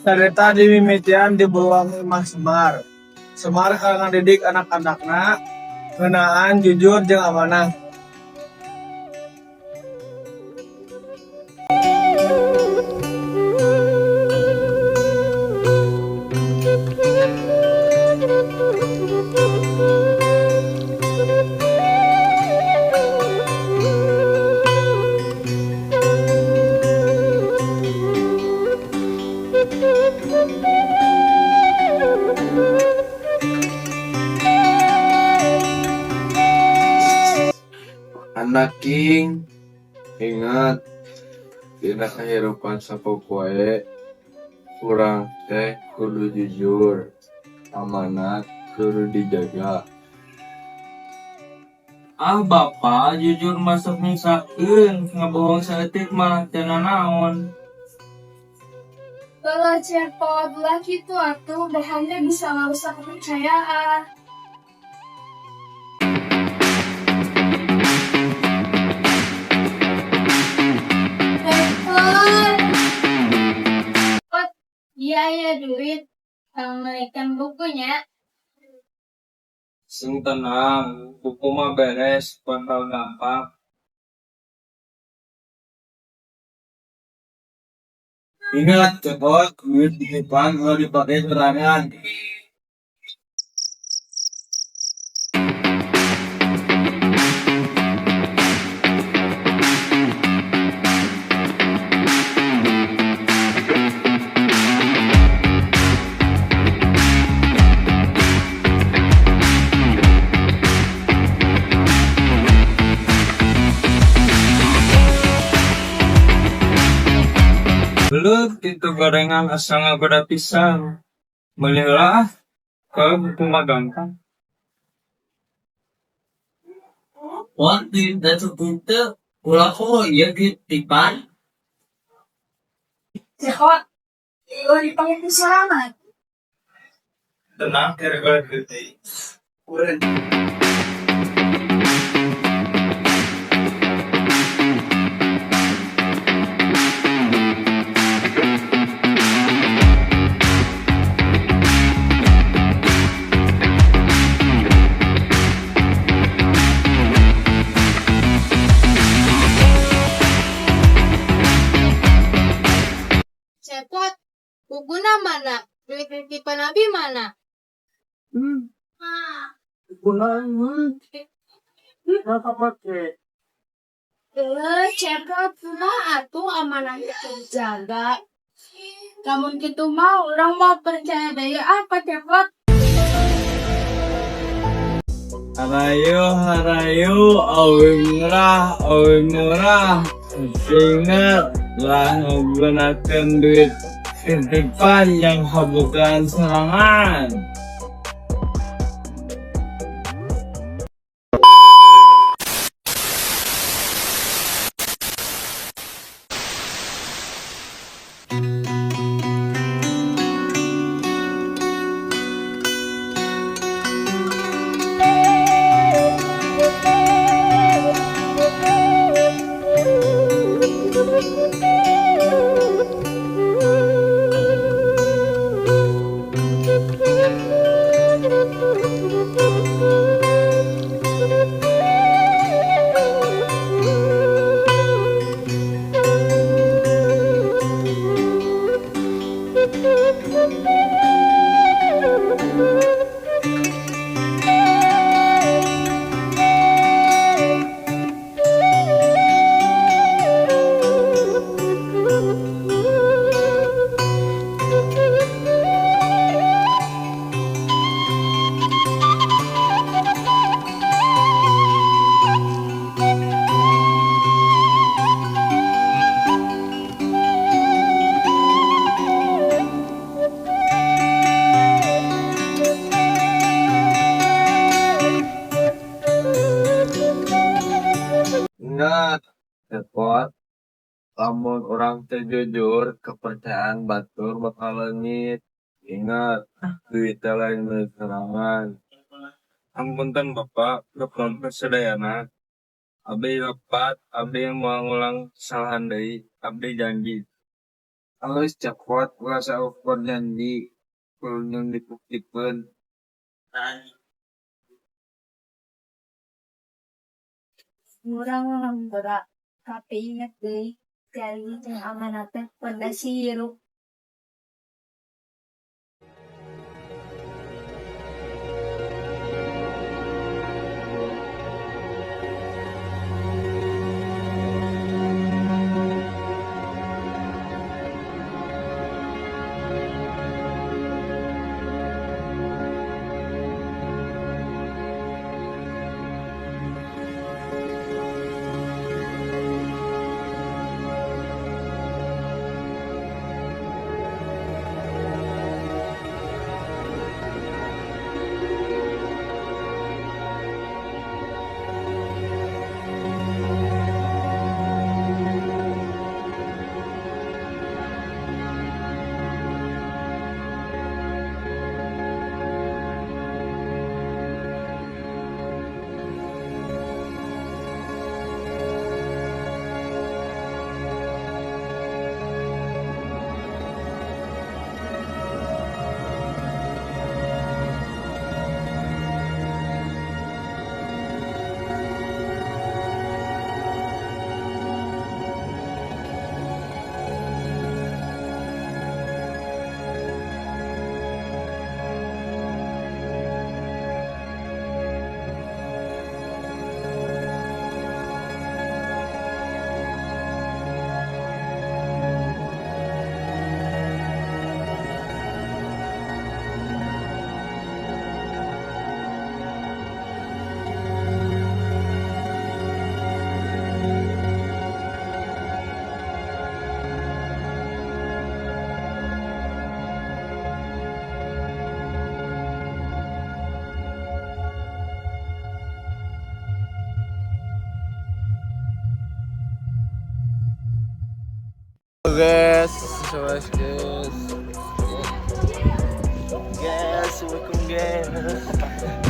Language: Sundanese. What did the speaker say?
Carita dimimitian di bawah Imah Semar. Semar keur ngadidik anak-anakna ngeunaan jujur jeung amanah. Anak king, ingat dina kahirupan sapopoe urang teh kudu jujur, amanat kudu dijaga. Ah, Bapak, jujur mah sok nyusahkeun, ngabohong saeutik mah teu nanaon. Lelah cepot lah kitu atuh, bohongnya bisa ngarusak kepercayaan. Cepot. Pot, iya ya duit. Assalamualaikum bukunya. Sing tenang, buku mah beres, bakal gampang. Ingat, cepot, duit titipan ulah dipake sorangan. Belut itu gorengan asa ngagoda pisan. Meuli heula ah, kalau buku mah gampang. Wah, duit teu ulah komo ieu duit titipan. Cepot, ulah dipake ku sorangan. Tenang, kira golek duit deui. Cepot, bukuna mana? Duit titipan abi mana? Eleuh, cepot, kumaha atuh amanah teu dijaga. Lamun kitu mah urang moal percaya deui ah ka cepot. Harayu, harayu, euweuh murah, euweuh murah. Ingat, ulah ngagunakeun duit titipan jang kabogohan sorangan. Ingat, cepot, lamun urang teu jujur, kepercayaan batur bakal leungit. Ingat, duit teh lain milik sorangan. Hapunten Bapak, keprok sadayana. Abdi lepat, abdi moal ngulang kasalahan deui. Abdi janji. Alus, Cepot, ulah saukur janji kudu dibuktikeun. Urang hampura, tapi inget deui, janji jeung amanat teh pondasi hirup. Guys, guys. Guys, welcome, guys.